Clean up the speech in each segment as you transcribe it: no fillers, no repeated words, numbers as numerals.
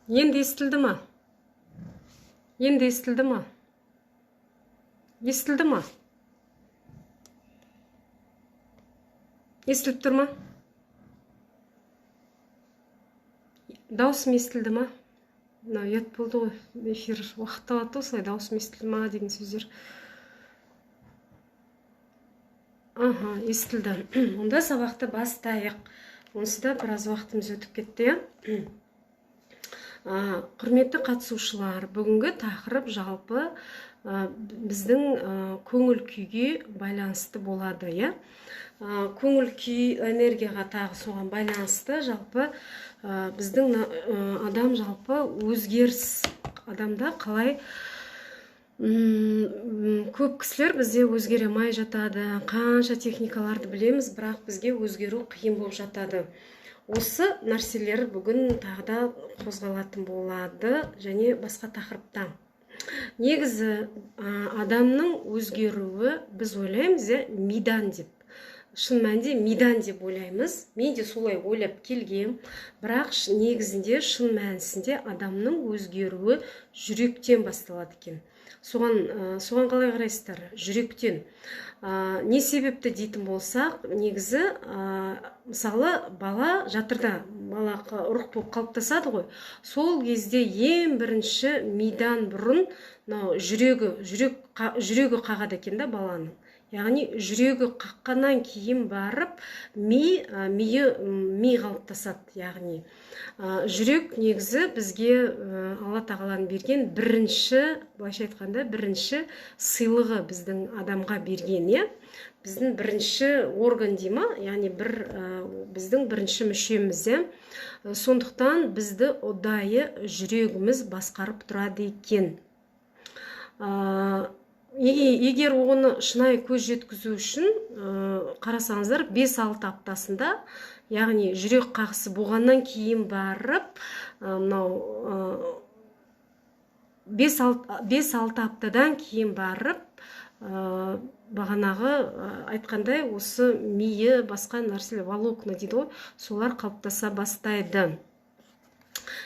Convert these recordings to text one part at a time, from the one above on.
Енді естілді ма? Енді естілді ма? Естілді ма? Естіліп тұр ма? Дауысым естілді ма? Мынау ұят болды ғой, эфир уақыт алады осылай, дауысым естілді ма деген сөздер. Аха, естілді. Онда сабақты бастайық. Онсыз да біраз уақытымыз өтіп кетті, иә? Құрметті қатысушылар, бүгінгі тақырып жалпы біздің көңіл күйге байланысты болады, иә? Көңіл күй энергияға тағы соған байланысты. Жалпы біздің адам жалпы өзгеріс адамда қалай, көп кісілер бізде өзгере алмай жатады. Қанша техникаларды білеміз, бірақ бізге өзгеру қиын болып жатады. Осы нәрселер бүгін тағы да қозғалатын болады және басқа тақырыпта. Негізі адамның өзгеруі, біз ойлаймыз, иә, мидан деп. Шын мәнінде мидан деп ойлаймыз. Мен де солай ойлап келгем, бірақ негізінде шын мәнісінде адамның өзгеруі жүректен басталады екен. Соған қалай қарайсыздар? Жүректен. Не себепті дейтін болсақ, негізі, мысалы, бала жатырда, бала ұрық болып қалыптасады ғой. Сол кезде ең бірінші мидан бұрын мынау жүрегі қағады екен да баланың. Яғни жүрегі қаққаннан кейін барып ми қалыптасады. Яғни жүрек негізі бізге Алла тағаланың берген бірінші, былайша айтқанда, бірінші сыйлығы біздің адамға берген, иә? Біздің бірінші орган дей ма? Яғни біздің бірінші мүшеміз, иә? Сондықтан бізді ұдайы жүрегіміз басқарып тұрады екен. Егер оны шынайы көз жеткізу үшін, қарасаңыздар, 5-6 аптасында, яғни жүрек қағысы болғаннан кейін барып, мынау, 5-6 аптадан кейін барып, бағанағы айтқандай, осы миы, басқа нәрселер, волокна дейді ғой, солар қалыптаса бастайды.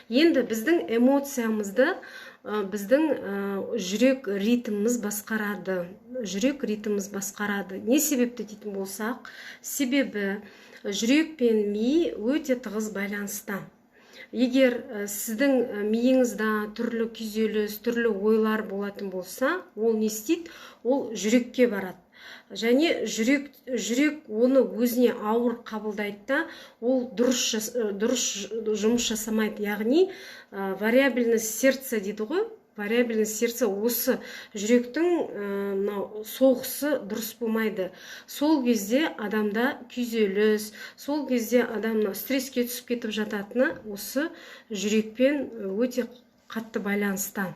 Енді біздің эмоциямызды біздің жүрек ритміміз басқарады. Жүрек ритміміз басқарады. Не себепті дейтін болсақ, себебі жүрек пен ми өте тығыз байланыста. Егер сіздің миыңызда түрлі күйзеліс, түрлі ойлар болатын болса, ол не істейді? Ол жүрекке барады. Және жүрек оны өзіне ауыр қабылдайды да, ол дұрыс жұмыс жасамайды. Яғни вариабельность сердца дейді ғой, вариабельность сердца, осы жүректің мынау соғысы дұрыс болмайды. Сол кезде адамда күйзеліс, сол кезде адам мынау стресске түсіп кетіп жататыны осы жүрекпен өте қатты байланыста.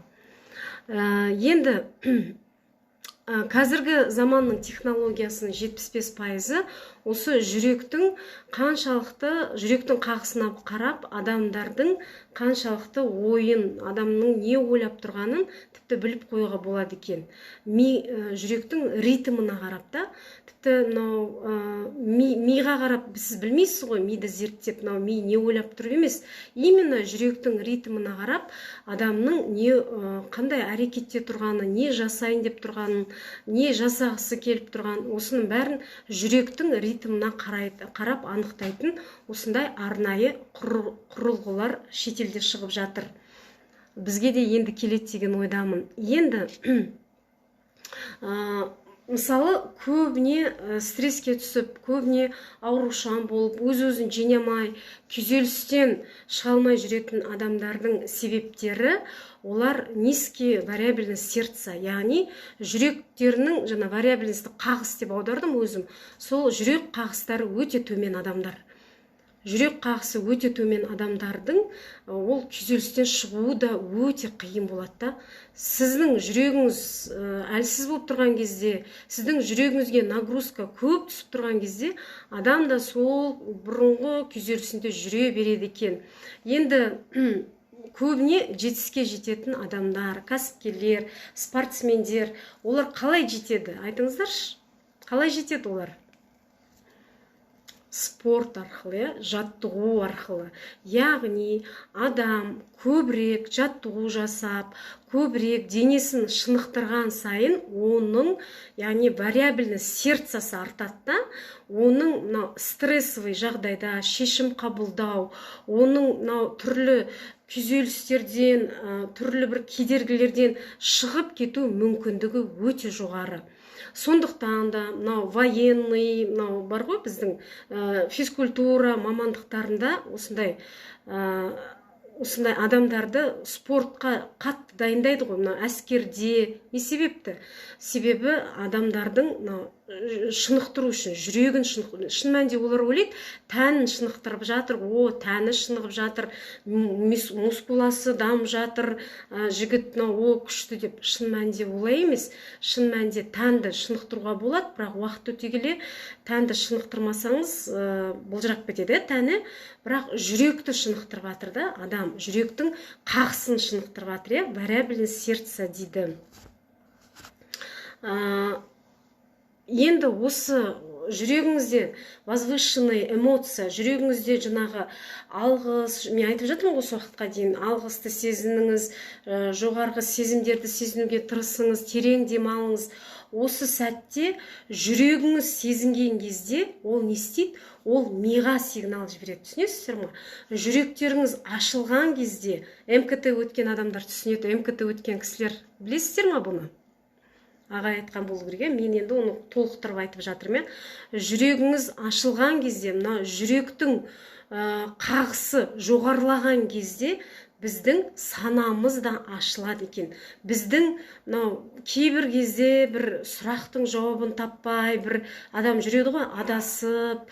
Енді қазіргі заманның технологиясының 75% осы жүректің қаншалықты, жүректің қағысына қарап, адамдардың қаншалықты ойын, адамның не ойлап тұрғанын тіпті біліп қоюға болады екен. Ми, жүректің ритмына қарап та, тіпті мынау, миға қарап сіз білмейсіз ғой, миды зерттеп, мынау ми не ойлап тұр емес. Именно жүректің ритмына қарап, адамның не, қандай әрекетте тұрғаны, не жасайын деп тұрғанын, не жасағысы келіп тұрғанын, осының бәрін жүректің ритмына қарап анықтайтын осындай арнайы құрылғылар шетелде шығып жатыр. Бізге де енді келеді деген ойдамын. Енді мысалы, көбіне стресске түсіп, көбіне аурушаң болып, өз-өзін жеңе алмай, күйзелістен шыға алмай жүретін адамдардың себептері олар низкий вариабельность сердца, яғни жүректерінің, жаңа вариабельностьті қағыс деп аудардым өзім, сол жүрек қағыстары өте төмен адамдар. Жүрек қағысы өте төмен адамдардың ол күйзелістен шығуы да өте қиын болады да. Сіздің жүрегіңіз әлсіз болып тұрған кезде, сіздің жүрегіңізге нагрузка көп түсіп тұрған кезде, адам да сол бұрынғы күйзелісінде жүре береді екен. Енді көбіне жетістікке жететін адамдар, кәсіпкерлер, спортсмендер, олар қалай жетеді? Айтыңыздаршы, қалай жетеді олар? Спорт арқылы, иә, жаттығу арқылы. Яғни адам көбірек жаттығу жасап, көбірек денесін шынықтырған сайын оның, яғни, вариабельность сердца сы артады да, оның мынау стрессовый жағдайда шешім қабылдау, оның мынау түрлі күйзелістерден, түрлі бір кедергілерден шығып кету мүмкіндігі өте жоғары. Сондықтан да мынау военный, мынау бар ғой, біздің физкультура мамандықтарында осындай адамдарды спортқа қатты дайындайды ғой мынау әскерде. Не себепті? Себебі адамдардың мынау шынықтыру үшін, жүрегін. Шын мәнінде олар ойлайды, тәнін шынықтырып жатыр, о, тәні шынығып жатыр, мускуласы дамып жатыр, жігіт мынау, о, күшті деп. Шын мәнінде олай емес. Шын мәнінде тәнді шынықтыруға болады, бірақ уақыт өте келе тәнді шынықтырмасаңыз, былжырап кетеді тәні. Бірақ жүректі шынықтырып жатыр да адам, жүректің қағысын шынықтырып жатыр, иә, вариабельность сердца дейді. Енді осы жүрегіңізде возвышенный эмоция, жүрегіңізде жаңағы алғыс, мен айтып жатырмын ғой осы уақытқа дейін, алғысты сезініңіз, жоғарғы сезімдерді сезінуге тырысыңыз, терең демалыңыз. Осы сәтте жүрегіңіз сезінген кезде ол не істейді? Ол миға сигнал жібереді, түсінесіздер ма? Жүректеріңіз ашылған кезде, МКТ өткен адамдар түсінеді, МКТ өткен кісілер білесіздер ма бұны? Ағай айтқан болу керек, иә, мен енді оны толықтырып айтып жатырмын, иә. Жүрегіңіз ашылған кезде, мына жүректің қағысы жоғарылаған кезде біздің санамыз да ашылады екен. Біздің мынау кейбір кезде бір сұрақтың жауабын таппай, бір адам жүреді ғой адасып,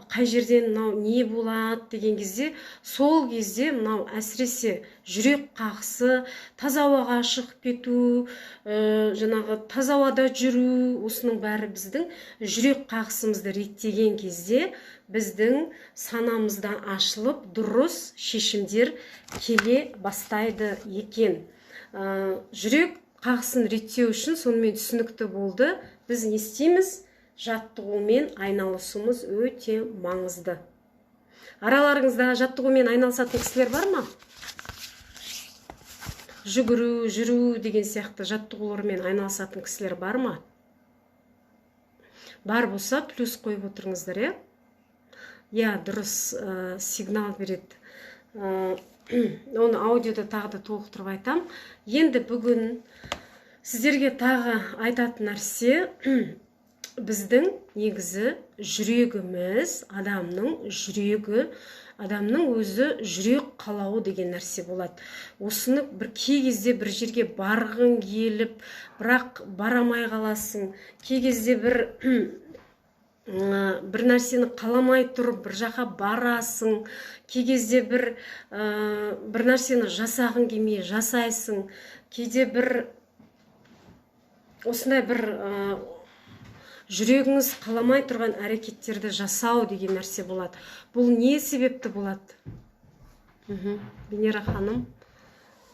қай жерден мынау не болады деген кезде, сол кезде мынау әсіресе жүрек қағысы, таза ауаға шығып кету, жаңағы таза ауада жүру, осының бәрі біздің жүрек қағысымызды реттеген кезде біздің санамызда ашылып, дұрыс шешімдер келе бастайды екен. Жүрек қағысын реттеу үшін, сонымен түсінікті болды, біз не істейміз? Жаттығумен айналысуымыз өте маңызды. Араларыңызда жаттығумен айналысатын кісілер бар ма? Жүгіру, жүру деген сияқты жаттығулармен айналысатын кісілер бар ма? Бар болса, плюс қойып отырыңыздар, иә. Иә, дұрыс, сигнал береді. Оны аудиода тағы да толықтырып айтам. Енді бүгін сіздерге тағы айтатын нәрсе: біздің негізі жүрегіміз, адамның жүрегі, адамның өзі жүрек қалауы деген нәрсе болады. Осыны бір кей кезде бір жерге барғың келіп, бірақ бара алмай қаласың. Кей кезде бір нәрсені қаламай тұрып бір жаққа барасың. Кей кезде бір нәрсені жасағың келмей жасайсың. Кейде бір осындай бір жүрегіңіз қаламай тұрған әрекеттерді жасау деген нәрсе болады. Бұл не себепті болады? Венера ханым,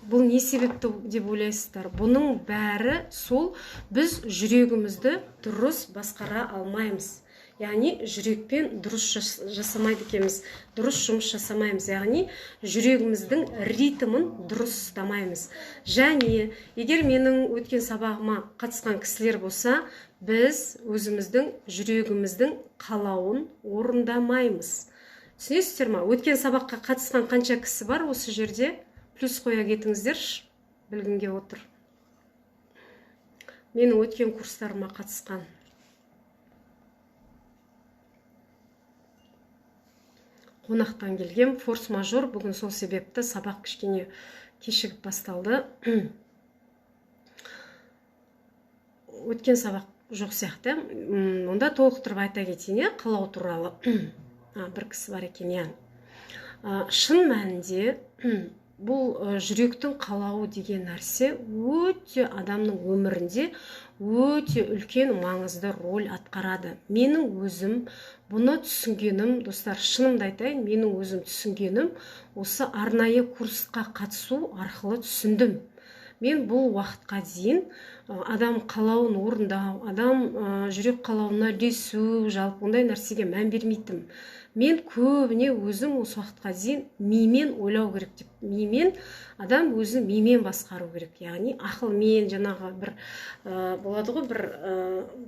бұл не себепті деп ойлайсыздар? Бұның бәрі сол біз жүрегімізді дұрыс басқара алмаймыз, яғни жүрекпен дұрыс жасамайды екенбіз, дұрыс жұмыс жасамаймыз, яғни жүрегіміздің ритмін дұрыс ұстамаймыз. Және егер менің өткен сабағыма қатысқан кісілер болса, біз өзіміздің жүрегіміздің қалауын орындамаймыз, түсінесіздер ма? Өткен сабаққа қатысқан қанша кісі бар осы жерде? Плюс қоя кетіңіздерші, білгім келіп отыр. Менің өткен курстарыма қатысқан. Қонақтан келгем, форс-мажор бүгін, сол себепті сабақ кішкене кешігіп басталды. Өткен сабақ жоқ сияқты. Онда толықтырып айта кетейін, иә, қалау туралы. Бір кісі бар екен, иә. Шын мәнінде бұл жүректің қалауы деген нәрсе өте адамның өмірінде өте үлкен маңызды роль атқарады. Менің өзім бұны түсінгенім, достар, шынымды айтайын, менің өзім түсінгенім осы арнайы курсқа қатысу арқылы түсіндім. Мен бұл уақытқа дейін адам қалауын орындау, адам жүрек қалауына ілесу, жалпы ондай нәрсеге мән бермейтінмін. Мен көбіне өзім осы уақытқа дейін мимен ойлау керек деп, мимен, адам өзін мимен басқару керек, яғни ақылмен, жаңағы бір болады ғой,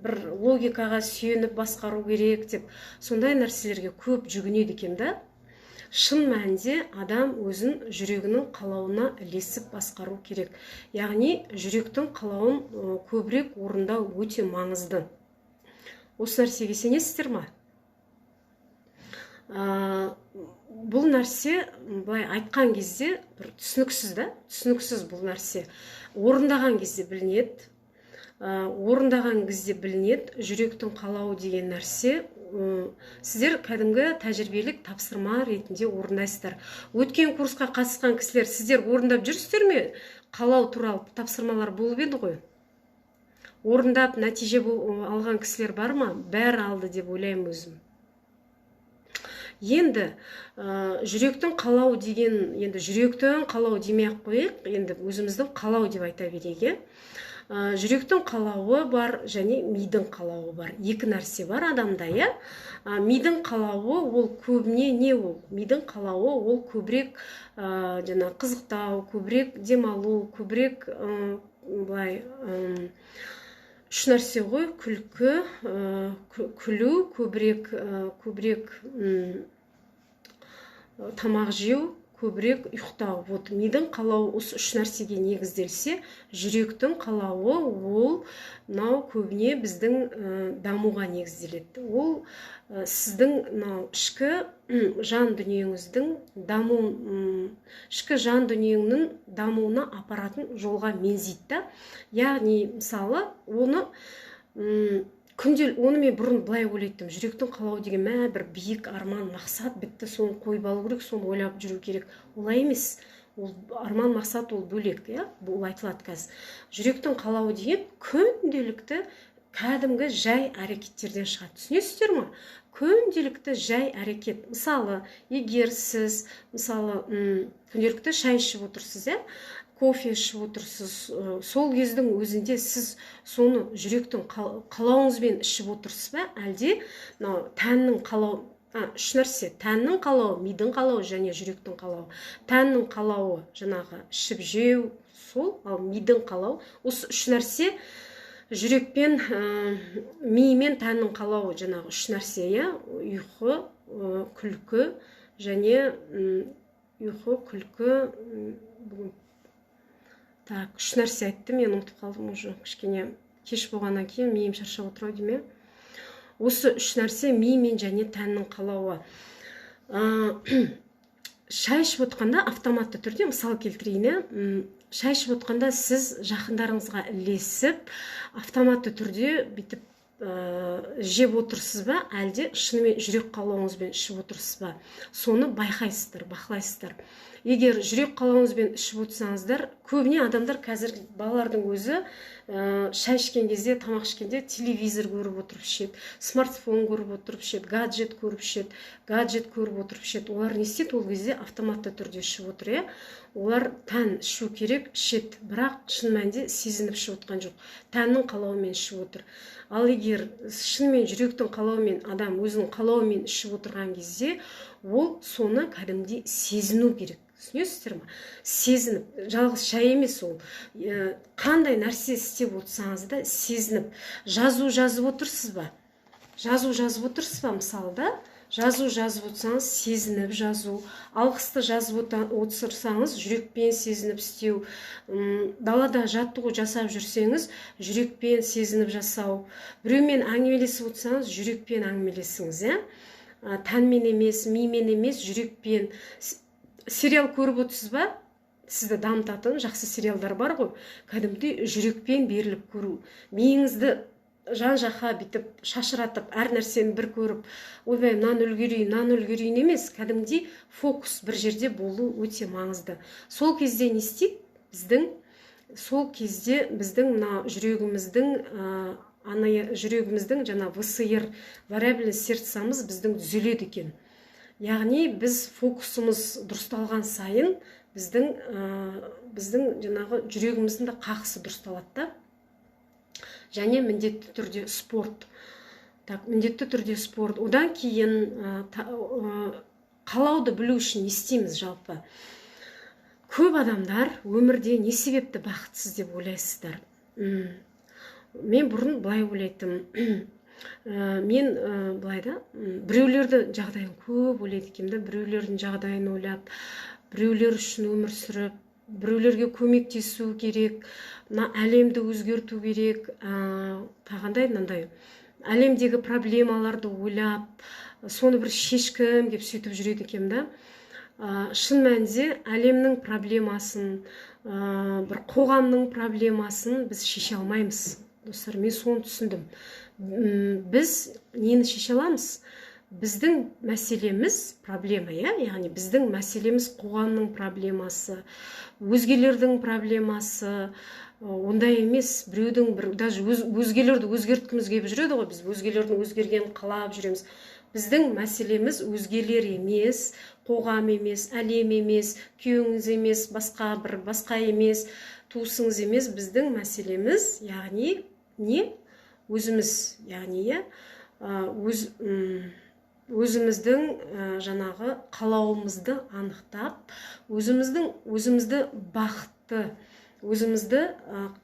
бір логикаға сүйеніп басқару керек деп, сондай нәрселерге көп жүгінеді екен да. Шын мәнінде адам өзін жүрегінің қалауына ілесіп басқару керек, яғни жүректің қалауын көбірек орындау өте маңызды. Осы нәрсеге сенесіздер ма? Бұл нәрсе былай айтқан кезде бір түсініксіз да, түсініксіз. Бұл нәрсе орындаған кезде білінеді, орындаған кезде білінеді жүректің қалауы деген нәрсе. Сіздер кәдімгі тәжірибелік тапсырма ретінде орындайсыздар. Өткен курсқа қатысқан кісілер, сіздер орындап жүрсіздер ме? Қалау туралы тапсырмалар болып еді ғой, орындап нәтиже алған кісілер бар ма? Бәрі алды деп ойлаймын өзім. Енді жүректің қалау деген, енді жүректің қалау демей ақ қояйық, енді өзіміздің қалау деп айта берейік, иә. Жүректің қалауы бар және мидың қалауы бар, екі нәрсе бар адамда, иә. Мидың қалауы ол көбіне не? Ол мидың қалауы ол көбірек жаңа қызықтау, көбірек демалу, көбірек былай үш нәрсе ғой: күлкі, күлу, көбірек тамақ жеу, көбірек ұйықтау. Вот мидың қалауы осы үш нәрсеге негізделсе, жүректің қалауы ол мынау көбіне біздің дамуға негізделеді. Ол сіздің мынау ішкі жан дүниеңіздің даму, ішкі жан дүниеңнің дамуына апаратын жолға меңзейді да. Яғни мысалы, оны оны мен бұрын былай ойлайтынмын: жүректің қалауы деген мә бір биік арман, мақсат, бітті, соны қойып алу керек, соны ойлап жүру керек. Олай емес, ол арман, мақсат ол бөлек, иә, бұл айтылады қазір. Жүректің қалауы деген күнделікті кәдімгі жай әрекеттерден шығады, түсінесіздер ма? Күнделікті жай әрекет. Мысалы, егер сіз, мысалы, күнделікті шай ішіп отырсыз, иә, кофе ішіп отырсыз, сол кездің өзінде сіз соны жүректің қалауыңызбен ішіп отырсыз ба, әлде мынау тәннің қалау? Үш нәрсе: тәннің қалауы, мидың қалауы және жүректің қалауы. Тәннің қалауы жаңағы ішіп жеу сол, ал мидың қалауы, осы үш нәрсе: жүрекпен, ми мен тәннің қалауы, жаңағы үш нәрсе, иә: ұйқы, күлкі және ұйқы, күлкі. Бүгін так үш нәрсе айттым, мен ұмытып қалдым уже, кішкене кеш болғаннан кейін миым шаршап отыр ау деймін, иә. Осы үш нәрсе: ми мен және тәннің қалауы. Шай ішіп отқанда автоматты түрде, мысал келтірейін, иә, шай ішіп отқанда сіз жақындарыңызға ілесіп, автоматты түрде бүйтіп жеп отырсыз ба, әлде шынымен жүрек қалауыңызбен ішіп отырсыз ба? Соны байқайсыздар, бақылайсыздар. Егер жүрек қалауыңызбен ішіп отырсаңыздар, көбіне адамдар қазір, балалардың өзі шай ішкен кезде, тамақ ішкенде телевизор көріп отырып ішеді, смартфон көріп отырып ішеді, гаджет көріп ішеді, гаджет көріп отырып ішеді. Олар не істейді ол кезде? Автоматты түрде ішіп отыр, иә. Олар тән ішу керек, ішеді, бірақ шын мәнінде сезініп ішіп отқан жоқ, тәннің қалауымен ішіп отыр. Ал егер шынымен жүректің қалауымен, адам өзінің қалауымен ішіп отырған кезде, ол соны кәдімгідей сезіну керек, түсінесіздер ма? Сезініп, жалғыз шай емес ол, қандай нәрсе істеп отырсаңыз да сезініп. Жазу жазып отырсыз ба? Жазу жазып отырсыз ба, мысалы да? Жазу жазып отырсаңыз, сезініп жазу. Алғысты жазып отырсаңыз, жүрекпен сезініп істеу. Далада жаттығу жасап жүрсеңіз, жүрекпен сезініп жасау. Біреумен әңгімелесіп отырсаңыз, жүрекпен әңгімелесіңіз, иә, тәнмен емес, мимен емес, жүрекпен. Сериал көріп отырсыз ба? Сізді дамытатын жақсы сериалдар бар ғой, кәдімгідей жүрекпен беріліп көру. Миыңызды жан жаққа бүйтіп шашыратып, әр нәрсені бір көріп, ойбай, мынаны үлгерейін, мынаны үлгерейін емес, кәдімгідей фокус бір жерде болу өте маңызды. Сол кезде не істейді біздің? Сол кезде біздің мына жүрегіміздің ана жүрегіміздің жаңа ВСР, вариабельный сердца мыз біздің түзеледі екен. Яғни біз фокусымыз дұрысталған сайын Біздің жаңағы жүрегіміздің де қағысы дұрысталады да. Және міндетті түрде спорт. Так, міндетті түрде спорт. Одан кейін қалауды білу үшін не істейміз жалпы? Көп адамдар өмірде не себепті бақытсыз деп ойлайсыздар? Мен бұрын былай ойлайтынмын. Мен былай да, біреулердің жағдайын көп ойлайды екенмін да, біреулердің жағдайын ойлап, біреулер үшін өмір сүріп, біреулерге көмектесу керек, мына әлемді өзгерту керек, тағандай мынандай әлемдегі проблемаларды ойлап, соны бір шешкім деп сөйтіп жүреді екенмін да. Шын мәнінде әлемнің проблемасын, бір қоғамның проблемасын біз шеше алмаймыз, достар. Мен соны түсіндім. Біз нені шеше аламыз? Біздің мәселеміз проблема, иә, яғни біздің мәселеміз қоғамның проблемасы, өзгелердің проблемасы ондай емес. Біреудің бір даже өзгелерді өзгерткіміз келіп жүреді ғой, біз өзгелердің өзгергенін қалап жүреміз. Біздің мәселеміз өзгелер емес, қоғам емес, әлем емес, күйеуіңіз емес, басқа бір басқа емес, туысыңыз емес. Біздің мәселеміз, яғни не? Өзіміз, яғни, иә, өзіміздің жаңағы қалауымызды анықтап, өзіміздің өзімізді бақытты, өзімізді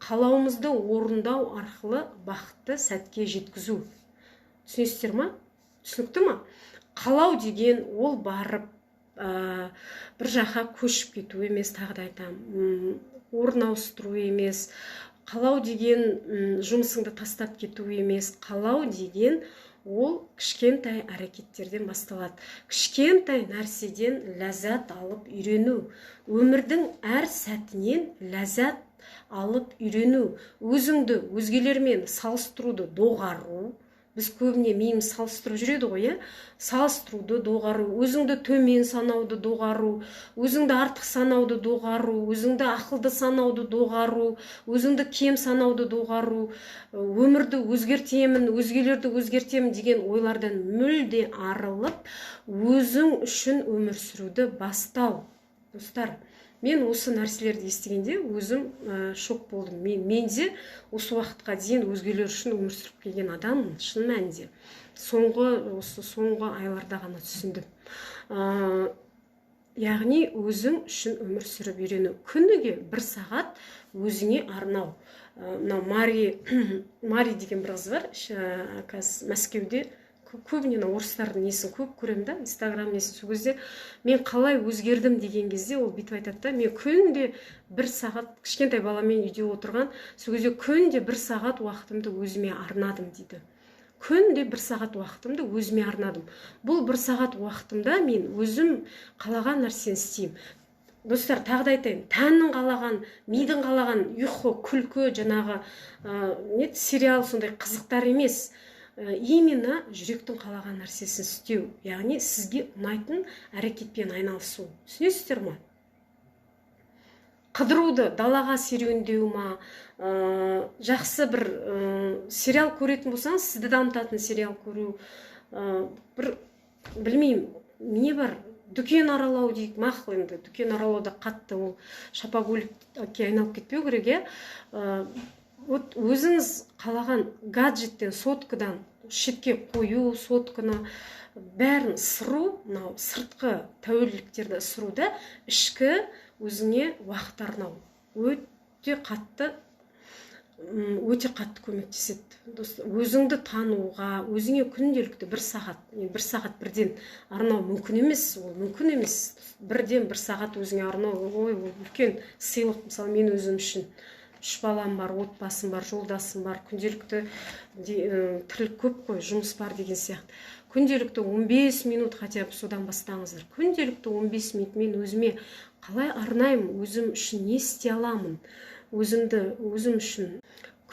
қалауымызды орындау арқылы бақытты сәтке жеткізу. Түсінесіздер ма? Түсінікті ма? Қалау деген ол барып бір жаққа көшіп кету емес, тағы да айтамын, орын ауыстыру емес. Қалау деген жұмысыңды тастап кету емес. Қалау деген ол кішкентай әрекеттерден басталады, кішкентай нәрседен ләззат алып үйрену, өмірдің әр сәтінен ләззат алып үйрену, өзіңді өзгелермен салыстыруды доғару. Біз көбіне миымыз салыстырып жүреді ғой, иә. Салыстыруды доғару, өзіңді төмен санауды доғару, өзіңді артық санауды доғару, өзіңді ақылды санауды доғару, өзіңді кем санауды доғару, өмірді өзгертемін, өзгелерді өзгертемін деген ойлардан мүлде арылып, өзің үшін өмір сүруді бастау. Достар, мен осы нәрселерді естігенде өзім шок болдым. Мен де осы уақытқа дейін өзгелер үшін өмір сүріп келген адаммын. Шын мәнінде осы соңғы айларда ғана түсіндім. Яғни өзің үшін өмір сүріп үйрену, күніге бір сағат өзіңе арнау. Мынау Мари деген бір қыз бар, қазір Мәскеуде. Көбіне мына орыстардың несін көп көремін да, Инстаграм несін. Сол кезде мен қалай өзгердім деген кезде, ол бүйтіп айтады да: мен күнде бір сағат, кішкентай баламен үйде отырған, сол кезде күнде бір сағат уақытымды өзіме арнадым дейді. Күнде бір сағат уақытымды өзіме арнадым. Бұл бір сағат уақытымда мен өзім қалаған нәрсені істеймін. Достар, тағы да айтайын, тәннің қалаған, мидың қалаған ұйқы, күлкі, жаңағы не сериал, сондай қызықтар емес, именно жүректің қалаған нәрсесін істеу, яғни сізге ұнайтын әрекетпен айналысу. Түсінесіздер ма? Қыдыруды, далаға серуендеу ма, жақсы бір сериал көретін болсаңыз, сізді дамытатын сериал көру, бір білмеймін не бар, дүкен аралау дейік. Мақұл, енді дүкен аралауда қатты ол шопоголикке айналып кетпеу керек, иә. Вот өзіңіз қалаған гаджеттен, соткадан шетке қою, сотканы бәрін ысыру, мынау сыртқы тәуелділіктерді ысыру да, ішкі өзіңе уақыт арнау өте қатты көмектеседі, өзіңді тануға. Өзіңе күнделікті бір сағат, бір сағат бірден арнау мүмкін емес, ол мүмкін емес. Бірден бір сағат өзіңе арнау, ой, ол үлкен сыйлық. Мысалы, мен өзім үшін, үш балам бар, отбасым бар, жолдасым бар, күнделікті тірлік көп қой, жұмыс бар деген сияқты. Күнделікті 15 минут хотя бы, содан бастаңыздар. Күнделікті 15 минут мен өзіме қалай арнаймын, өзім үшін не істей аламын, өзімді өзім үшін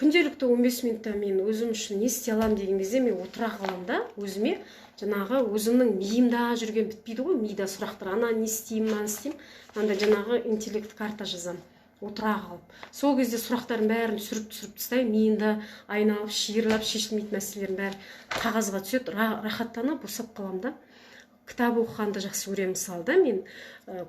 күнделікті 15 минутта мен өзім үшін не істей аламын деген кезде, мен отыра қаламын да, өзіме жаңағы өзімнің миымда жүрген, бітпейді ғой мида сұрақтар, ана не істеймін, мынаны істеймін, мынандай жаңағы интеллект карта жазамын отыра қалып. Сол кезде сұрақтардың бәрін түсіріп түсіріп тастаймын. Миымда айналып шиырлап шешілмейтін мәселелердің бәрі қағазға түседі, рахаттанып босап қаламын да. Кітап оқығанды жақсы көремін, мысалы, да. Мен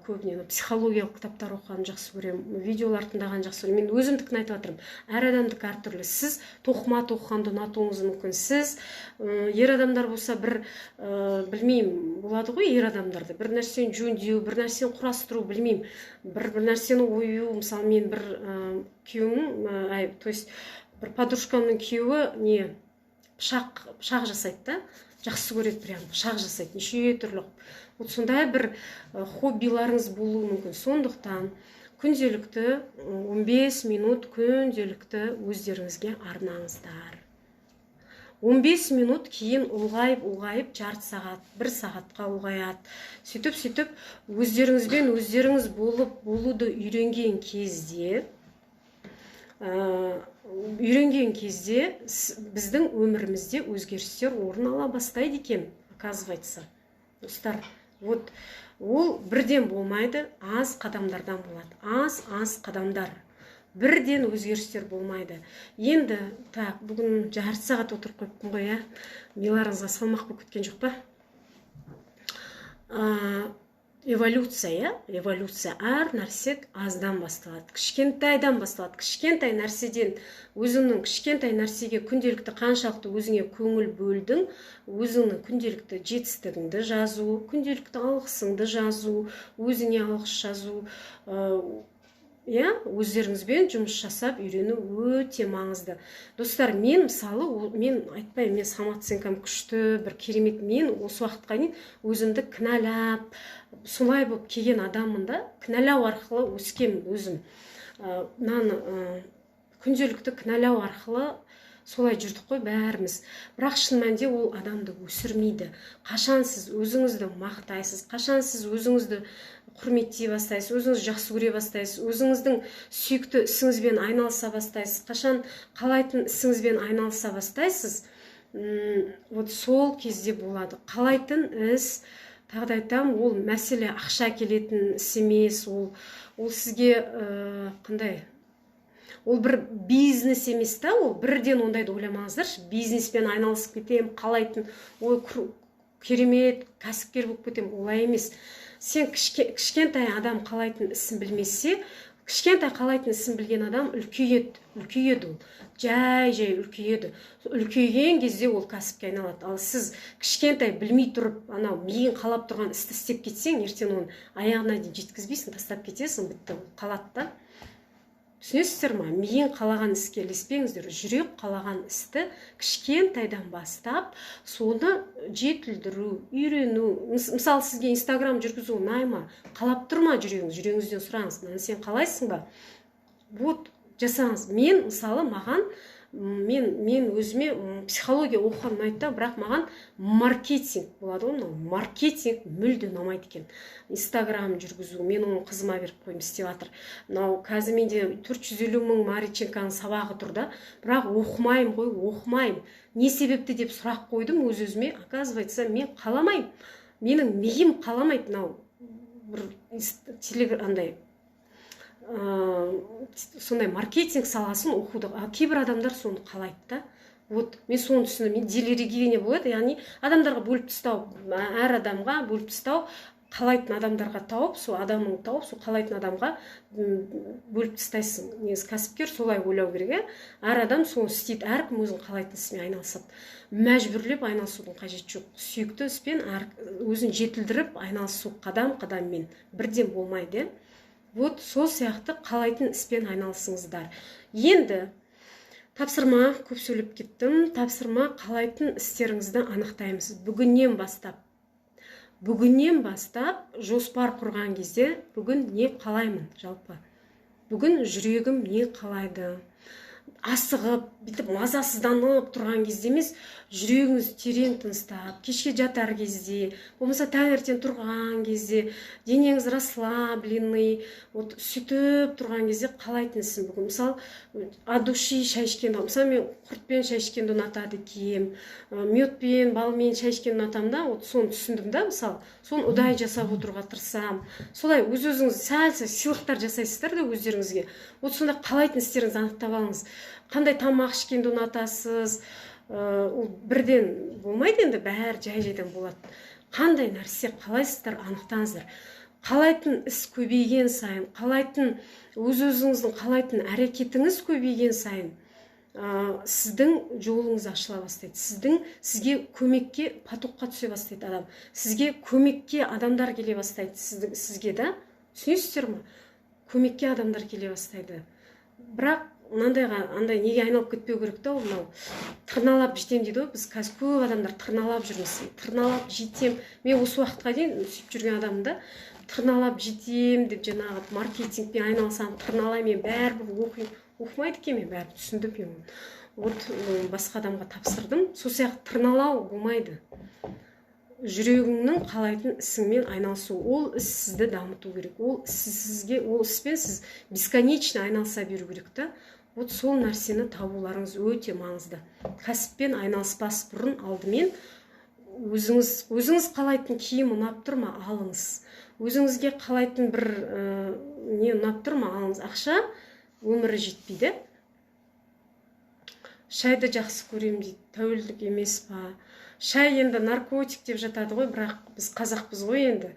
көбіне психологиялық кітаптар оқығанды жақсы көремін, видеолар тыңдағанды жақсы көремін. Мен өзімдікін айтып жатырмын, әр адамдікі әртүрлі. Сіз тоқыма тоқығанды ұнатуыңыз мүмкін. Сіз, ер адамдар болса, бір, білмеймін, болады ғой ер адамдарда бір нәрсені жөндеу, бір нәрсені құрастыру, білмеймін, бір нәрсені ою. Мысалы, мен бір күйеуім, то есть бір подружкамның күйеуі не пышақ жасайды да, жақсы көреді, прям пышақ жасайды неше түрлі. Вот сондай бір хоббиларыңыз болуы мүмкін. Сондықтан күнделікті 15 минут күнделікті өздеріңізге арнаңыздар. 15 минут кейін ұлғайып, ұлғайып, жарты сағат, бір сағатқа ұлғаяды. Сөйтіп, сөйтіп өздеріңізбен өздеріңіз болып болуды үйренген кезде біздің өмірімізде өзгерістер орын ала бастайды екен, оказывается, достар. Вот ол бірден болмайды, аз қадамдардан болады, аз аз қадамдар, бірден өзгерістер болмайды. Енді так, бүгін жарты сағат отырып қойыппын ғой, иә, миларыңызға салмақ болып кеткен жоқ па? Эволюция, иә, эволюция. Әр нәрсе аздан басталады, кішкентайдан басталады. Кішкентай нәрседен, өзіңнің кішкентай нәрсеге күнделікті қаншалықты өзіңе көңіл бөлдің, өзіңнің күнделікті жетістігіңді жазу, күнделікті алғысыңды жазу, өзіңе алғыс жазу, иә, өздеріңізбен жұмыс жасап үйрену өте маңызды, достар. Мен, мысалы, мен айтпаймын, мен самооценкам күшті, бір керемет. Мен осы уақытқа дейін өзімді кінәлап, солай болып келген адаммын да, кінәлау арқылы өскенмін өзім. Мынаны күнделікті кінәлау арқылы солай жүрдік қой бәріміз. Бірақ шын мәнінде ол адамды өсірмейді. Қашан сіз өзіңізді мақтайсыз, қашан сіз өзіңізді құрметтей бастайсыз, өзіңізді жақсы көре бастайсыз, өзіңіздің сүйікті ісіңізбен айналыса бастайсыз, қашан қалайтын ісіңізбен айналыса бастайсыз, вот сол кезде болады. Қалайтын іс, тағы да айтамын, ол мәселе ақша келетін іс емес, ол сізге қандай, ол бір бизнес емес та. Ол бірден ондайды ойламаңыздаршы: бизнеспен айналысып кетемін, қалайтын, ой, керемет кәсіпкер болып кетемін. Олай емес. Сен кішкентай адам қалайтын ісін білмесе, кішкентай қалайтын ісін білген адам үлкейеді, үлкейеді, ол жай жай үлкейеді. Үлкейген кезде ол кәсіпке айналады. Ал сіз кішкентай білмей тұрып, анау миың қалап тұрған істі істеп кетсең, ертең оны аяғына дейін жеткізбейсің, тастап кетесің, бітті, ол қалады да. Түсінесіздер ма? Миың қалаған іске ілеспеңіздер. Жүрек қалаған істі кішкентайдан бастап, соны жетілдіру, үйрену. Мысалы, сізге Инстаграм жүргізу ұнай ма, қалап тұр ма жүрегіңіз? Жүрегіңізден сұраңыз: мынаны сен қалайсың ба? Вот жасаңыз. Мен, мысалы, маған, мен өзіме психология оқыған ұнайды да, бірақ маған маркетинг болады ғой, мынау маркетинг мүлде ұнамайды екен. Инстаграм жүргізу, мен оны қызыма беріп қойдым, істеп жатыр. Мынау қазір менде 450 мың Мариченконың сабағы тұр да, бірақ оқымаймын ғой, оқымаймын. Не себепті деп сұрақ қойдым өз өзіме. Оказывается, мен қаламаймын, менің миым қаламайды мынау бір андай сондай маркетинг саласын оқуды. А кейбір адамдар соны қалайды да. Вот мен соны түсіндім. Мен делегирование болады, яғни адамдарға бөліп тастау, әр адамға бөліп тастау, қалайтын адамдарға тауып, сол адамың тауып, сол қалайтын адамға бөліп тастайсың. Негізі кәсіпкер солай ойлау керек, иә. Әр адам соны істейді, әркім өзінің қалайтын ісімен айналысады. Мәжбүрлеп айналысудың қажеті жоқ. Сүйікті іспен әр, өзін жетілдіріп айналысу қадам қадаммен, бірден болмайды, иә. Вот сол сияқты қалайтын іспен айналысыңыздар. Енді тапсырма, көп сөйлеп кеттім. Тапсырма: қалайтын істеріңізді анықтаймыз бүгіннен бастап. Бүгіннен бастап жоспар құрған кезде: бүгін не қалаймын жалпы, бүгін жүрегім не қалайды? Асығып, бүйтіп мазасызданып тұрған кезде емес, жүрегіңіз терең тыныстап, кешке жатар кезде, болмаса таңертең тұрған кезде, денеңіз расслабленный, вот сөйтіп тұрған кезде қалайтын ісім бүгін. Мысалы, от души шай ішкенді, мысалы, мен құртпен шай ішкенді ұнатады екенмін, медпен, балмен шай ішкенді ұнатамын да. Вот соны түсіндім да, мысалы, соны ұдайы жасап отыруға тырысамын. Солай өз өзіңіз сәл сәл сыйлықтар жасайсыздар да өздеріңізге. Вот сондай қалайтын істеріңізді анықтап алыңыз. Қандай тамақ ішкенді ұнатасыз? Ол бірден болмайды енді, бәрі жай жайдан болады. Қандай нәрсе қалайсыздар, анықтаңыздар. Қалайтын іс көбейген сайын, қалайтын өз-өзіңіздің қалайтын әрекетіңіз көбейген сайын, сіздің жолыңыз ашыла бастайды. Сізге көмекке, потокқа түсе бастайды адам. Сізге көмекке адамдар келе бастайды, сізге да. Түсінесіздер ме? Көмекке адамдар келе бастайды. Бірақ мынандайға, андай неге айналып кетпеу керек та, ол мынау тырналап жетем дейді ғой. Біз қазір көп адамдар тырналап жүрміз. Тырналап жетем. Мен осы уақытқа дейін сөйтіп жүрген адаммын да. Тырналап жетем деп жаңағы маркетингпен айналысамын, тырналаймын, мен бәрібір оқимын. Оқымайды екен, мен бәрібір түсіндім мен оны. Вот басқа адамға тапсырдым. Сол сияқты тырналау болмайды. Жүрегіңнің қалайтын ісіңмен айналысу, ол іс сізді дамыту керек. Ол сізге, ол іспен сіз бесконечно айналыса беру керек та. Вот сол нәрсені табуларыңыз өте маңызды. Кәсіппен айналыспас бұрын алдымен өзіңіз қалайтын киім ұнап тұр ма, алыңыз. Өзіңізге қалайтын бір не ұнап тұр ма, алыңыз. Ақша өмірі жетпейді. Шайды жақсы көрем дейді, тәуелдік емес па? Шай енді наркотик деп жатады ғой, бірақ біз қазақпыз ғой енді.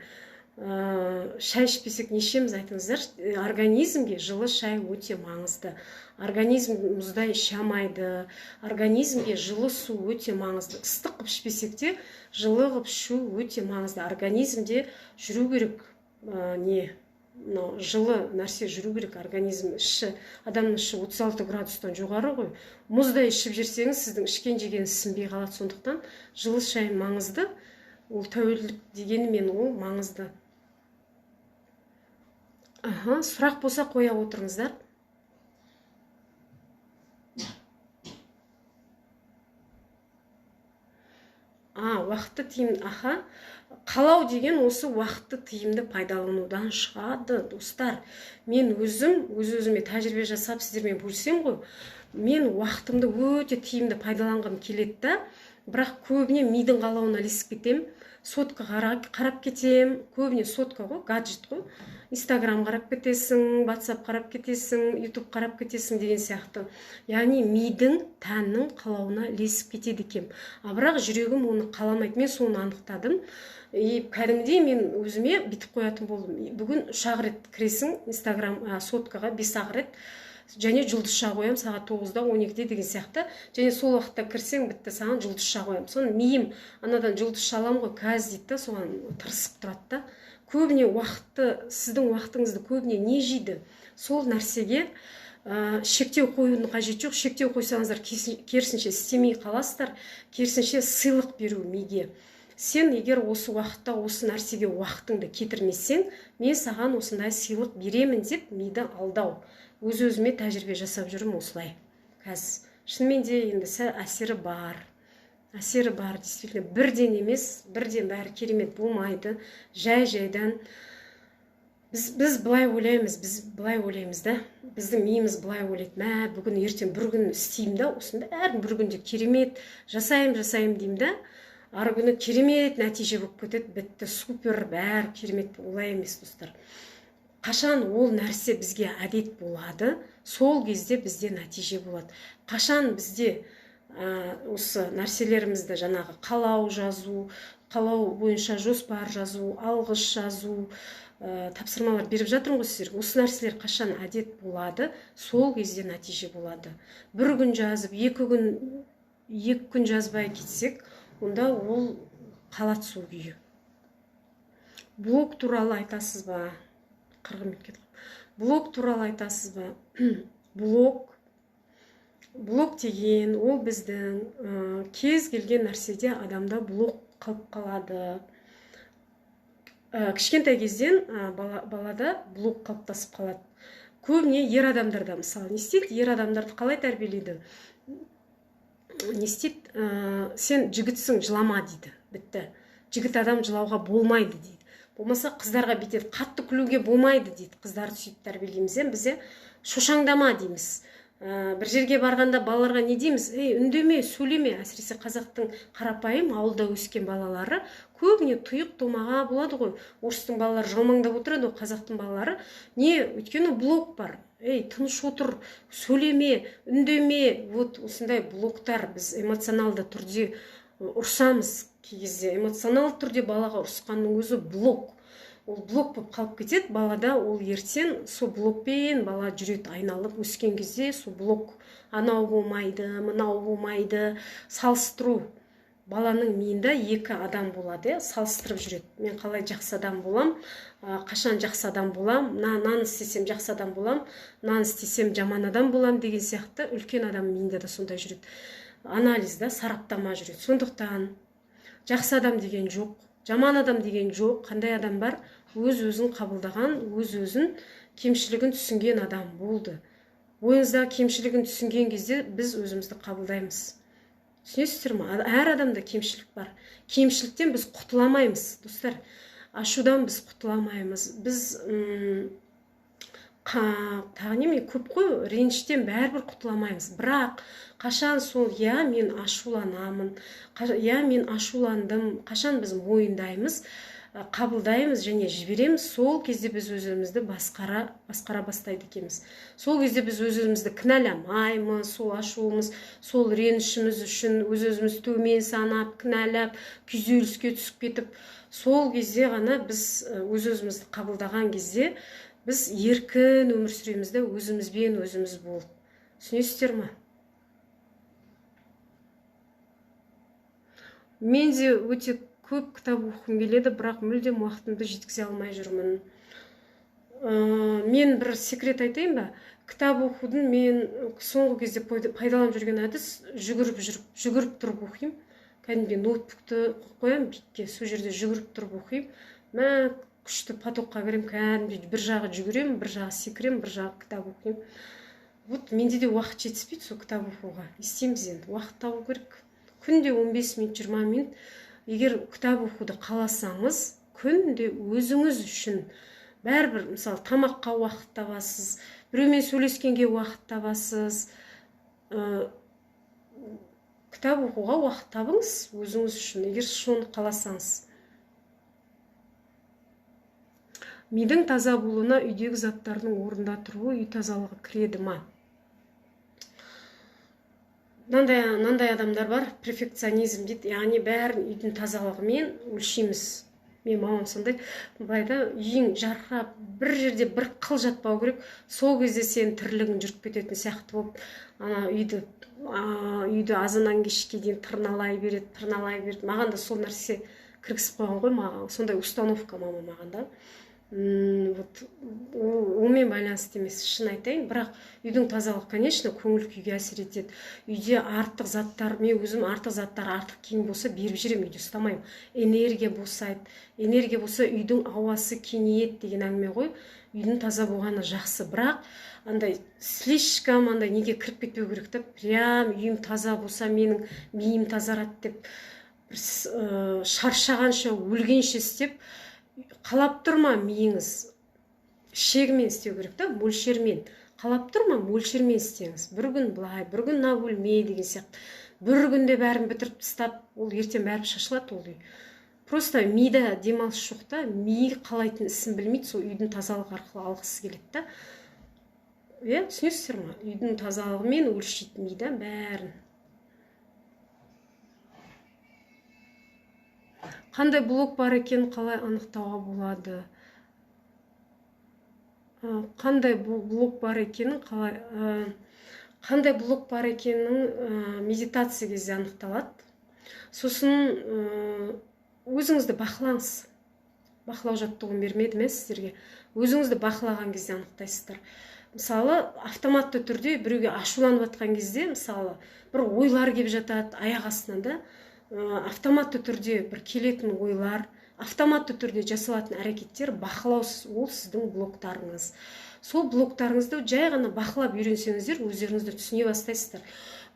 Шай ішпесек не ішеміз, айтыңыздар. Организмге жылы шай өте маңызды. Организм мұздай іше алмайды. Организмге жылы су өте маңызды. Ыстық қып ішпесек те жылы қып ішу өте маңызды. Организмде жүру керек, не, мынау жылы нәрсе жүру керек. Организм іші, адамның іші 36 градустан жоғары ғой. Мұздай ішіп жіберсеңіз, сіздің ішкен жегеніңіз сіңбей қалады. Сондықтан жылы шай маңызды. Ол тәуелділік дегенімен ол маңызды. Аха, сұрақ болса қоя отырыңыздар. Уақытты тиімді, аха. Қалау деген осы уақытты тиімді пайдаланудан шығады, достар. Мен өзім, өз-өзіме тәжірибе жасап сіздермен бөлісем ғой. Мен уақытымды өте тиімді пайдаланғым келеді да, бірақ көбіне мидың қалауына ілесіп кетем. Сотка қарап кетем, көбіне сотка ғой, гаджет қой. Инстаграм қарап кетесің, WhatsApp қарап кетесің, YouTube қарап кетесің деген сияқты. Яғни мидың, тәннің қалауына ілесіп кетеді екен. А бірақ жүрегім оны қаламайды. Мен соны анықтадым. И кәдімгідей мен өзіме бүйтіп қоятын болдым. Бүгін 3-ақ рет кіресің Инстаграм, соткаға 5-ақ рет. Және жұлдызша қоямын сағат 9-да, 12-де деген сияқты. Және сол уақытта кірсең бітті, саған жұлдызша қоямын. Соны миым анадан жұлдызша аламын ғой, қазір дейді да, соған тырысып тұрады да. Көбіне уақытты, сіздің уақытыңызды көбіне не жейді? Сол нәрсеге шектеу қоюдың қажеті жоқ. Шектеу қойсаңыздар, керісінше істемей қаласыздар, керісінше сыйлық беру миге. Сен егер осы уақытта осы нәрсеге уақытыңды кетірмесең, мен саған осындай сыйлық беремін деп миды алдау. Өз-өзіме тәжірибе жасап жүрмін осылай. Қазір шынымен де енді сәл әсері бар. Әсері бар, действительно, бірден емес, бірден бәрі керемет болмайды. Жай-жайдан біз былай ойлаймыз, біз былай ойлаймыз да. Біздің миымыз былай ойлайды. Мә, бүгін ертең бір күн істеймін да, осының бәрін бір күнде керемет жасаймын, жасаймын деймін да. Ары күні керемет нәтиже болып кетеді, бітті, супер, бәрі керемет. Олай емес, достар. Қашан ол нәрсе бізге әдет болады, сол кезде бізде нәтиже болады. Қашан бізде осы нәрселерімізді жаңағы қалау жазу, қалау бойынша жоспар жазу, алғыс жазу, тапсырмалар беріп жатырмын ғой сіздерге. Осы нәрселер қашан әдет болады, сол кезде нәтиже болады. Бір күн жазып, екі күн жазбай кетсек, онда ол қалады сол күйі. Блог туралы айтасыз ба? 40 минут кетіп қалды. Блог туралы айтасыз ба? Блог деген ол біздің кез келген нәрседе адамда блог қалып қалады. Кішкентай кезден балада блог қалыптасып қалады. Көбіне ер адамдарда, мысалы, не істейді? Ер адамдарды қалай тәрбиелейді? Не істейді? Сен жігітсің, жылама дейді. Бітті. Жігіт адам жылауға болмайды дейді. Болмаса қыздарға бүйтеді, қатты күлуге болмайды дейді. Қыздарды сөйтіп тәрбиелейміз, біз шошаңдама дейміз. Бір жерге барғанда балаларға не дейміз? Ей, үндеме, сөйлеме. Әсіресе қазақтың қарапайым ауылда өскен балалары көбіне тұйық томаға болады ғой. Орыстың балалары жалмаңдап отырады ғой, қазақтың балалары не, өйткені блок бар. Ей, тыныш отыр, сөйлеме, үндеме. Вот осындай блоктар біз эмоционалды түрде Ұрсамыз кей кезде, эмоционалды түрде балаға ұрысқанның өзі блок. Ол блок болып қалып кетеді балада, ол ертең сол блокпен бала жүреді айналып, өскен кезде сол блок, анау болмайды, мынау болмайды, салыстыру. Баланың миында екі адам болады, салыстырып жүреді. Мен қалай жақсы адам болам, қашан жақсы адам болам, мынаны істесем жақсы адам болам, мынаны істесем жаман адам болам деген сияқты үлкен адам миында да сондай жүреді. Анализ да, сараптама жүреді. Сондықтан жақсы адам деген жоқ, жаман адам деген жоқ. Қандай адам бар? Өз-өзін қабылдаған, өз-өзін кемшілігін түсінген адам болды. Ойыңыздағы кемшілігін түсінген кезде біз өзімізді қабылдаймыз. Түсінесіздер ме? Әр адамда кемшілік бар. Кемшіліктен біз құтыламаймыз, достар. Ашудан біз құтыламаймыз. Біз тағы неме көп қой, реніштен бәрібір құтыламаймыз. Бірақ қашан сол я мен ашуланамын, я мен ашуландым, қашан біз мойындаймыз, қабылдаймыз және жібереміз, сол кезде біз өзімізді басқара бастайды екенбіз. Сол кезде біз өзімізді кінәламаймыз, сол ашуымыз, сол ренішіміз үшін өз-өзімізді төмен санап, кінәлап, күйзеліске түсіп кетіп, сол кезде ғана біз өз-өзімізді қабылдаған кезде біз еркін өмір сүреміз де, өзімізбен өзіміз болып. Түсінесіздер ме? Мен де өте көп кітап оқығым келеді, бірақ мүлдем уақытымды жеткізе алмай жүрмін. Мен бір секрет айтайын ба? Кітап оқудың мен соңғы кезде пайдаланып жүрген әдіс жүгіріп жүріп, жүгіріп тұрып оқимын. Кәдімгідей ноутбукты қоямын биікке, сол жерде жүгіріп тұрып оқимын. Мә, күшті потокқа кіремін, кәдімгідей бір жағы жүгіремін, бір жағы секіремін, бір жағы кітап оқимын. Вот менде де уақыт жетіспейді сол кітап оқуға. Не істейміз енді? Уақыт табу керек. Күнде 15 минут, 20 минут. Егер кітап оқуды қаласаңыз, күнде өзіңіз үшін бәрібір, мысалы, тамаққа уақыт табасыз, біреумен сөйлескенге уақыт табасыз, кітап оқуға уақыт табыңыз өзіңіз үшін, егер соны қаласаңыз. Мидың таза болуына үйдегі заттардың орнында тұруы, үй тазалығы кіреді ма? Мынандай адамдар бар, перфекционизм дейді, яғни бәрін үйдің тазалығымен өлшейміз. Мен мамам сондай, былай да, үйің жарқырап, бір жерде бір қыл жатпау керек, сол кезде сенің тірлігің жүріп кететін сияқты болып, ана үйді азаннан кешке дейін тырналай береді, тырналай береді. Маған да сол нәрсе кіргізіп қойған ғой, маған сондай установка мама маған да. Вот онымен байланысты емес, шын айтайын, бірақ үйдің тазалығы, конечно, көңіл күйге әсер етеді. Үйде артық заттар, мен өзім артық заттар, артық киім болса беріп жіберемін, үйде ұстамаймын. Энергия босайды, энергия болса үйдің ауасы кеңейеді деген әңгіме ғой. Үйдің таза болғаны жақсы, бірақ андай слишком андай неге кіріп кетпеу керек та, прям үйім таза болса менің миым тазарады деп бір шаршағанша, өлгенше істеп қалап тұр ма миыңыз, шегімен істеу керек та, мөлшермен. Қалап тұр ма, мөлшермен істеңіз. Бір күн былай, бір күн мына бөлме деген сияқты. Бір күнде бәрін бітіріп тастап, ол ертең бәрі шашылады ол үй. Просто мида демалыс жоқ та, ми қалайтын ісін білмейді, сол үйдің тазалығы арқылы алғысы келеді та. Иә, түсінесіздер ма? Үйдің тазалығымен өлшейді мида бәрін. Қандай блок бар екен, қалай анықтауға болады? Қандай блок бар екенін қалай, қандай блок бар екенін медитация кезде анықталады. Сосын өзіңізді бақылаңыз. Бақылау жаттығуын бермедім сіздерге. Өзіңізді бақылаған кезде анықтайсыздар. Мысалы, автоматты түрде біреуге ашуланып жатқан кезде, мысалы, бір ойлар келіп жатады аяқ астынан да. Автоматты түрде бір келетін ойлар, автоматты түрде жасалатын әрекеттер бақылаусыз, ол сіздің блоктарыңыз. Сол блоктарыңызды жай ғана бақылап үйренсеңіздер, өздеріңізді түсіне бастайсыздар.